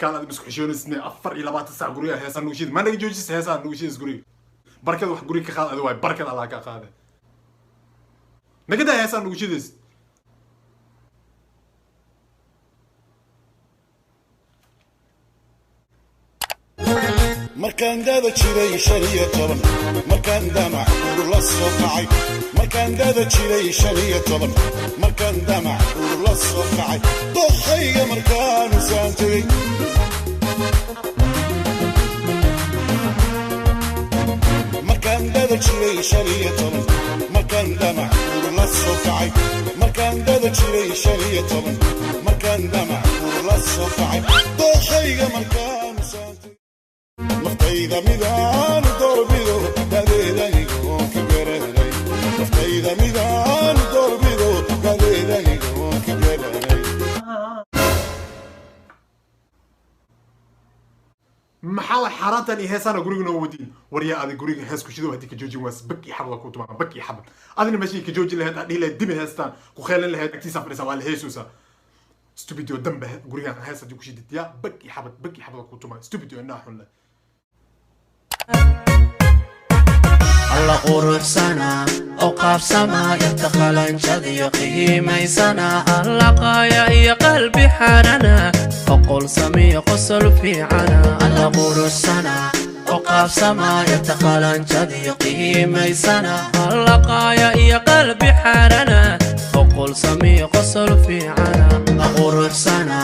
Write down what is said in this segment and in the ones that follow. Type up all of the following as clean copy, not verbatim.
Kaal aad isku xishoonaysidne. 24 saac guriga heesaan nugu shid. Ma naga joojis heesaan nugu shidis guriga. Barkada wax guriga ka qaad adi waay. Barkada Allah ka qaade. Naga daa heesaan nugu shidis. Markaan dada jiray 15, markaan damac ur la soo kacay, markaan dada jiray 15, markaan damac ur la soo kacay, dookhayga markaanu saan tegey. Markaan dada jiray 15, markaan damac ur la soo kacay, markaan dada jiray 15, markaan damac ur la soo kacay, dookhayga markaanu saan tegey. Naftayda midaan doorbido dadeedanigoon ka garanay, naftayda midaan doorbido dadeedanigoon ka garanay. Maxaa way xaaraantan iyo heesaana guriga noo wadiin? Waryaa, adig guriga hees ku shido haddii ka joojin waas, bak iyo xabad ku tumaan, bak iyo xabad. Adina meeshii ka joojin lahayd, aad dhihi lahayd dimi heestaan, ku kheelin lahayd, agtiisaa fadhisaa, waa la heesaysaa. Stupid oo dambe gurigan hees haddii ku shidid, yaa bak iyo xabad, bak iyo xabad ku tumaan. Stupid oo indhaha xun leh. Alla quruxsana oo qaabsama, yarta qalanjadiyo qiimaysana, alla qaaya iyo qalbi xaarana, oqol samiyo qosol fiicana. Alla quruxsana oo qaabsama, yarta qalanjadiyo qiimaysana, alla qaaya iyo qalbi xaarana, oqol samiyo qosol fiicana. Quruxsana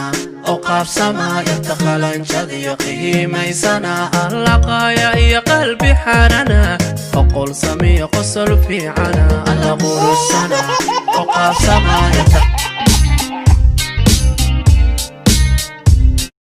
oo qaabsama, yarta qalanjadiyo qiimaysana, alla qaaya iyo qalbi xaarana, oqol samiyo qosol fiicana. Alla quruxsana oo qaabsama yarta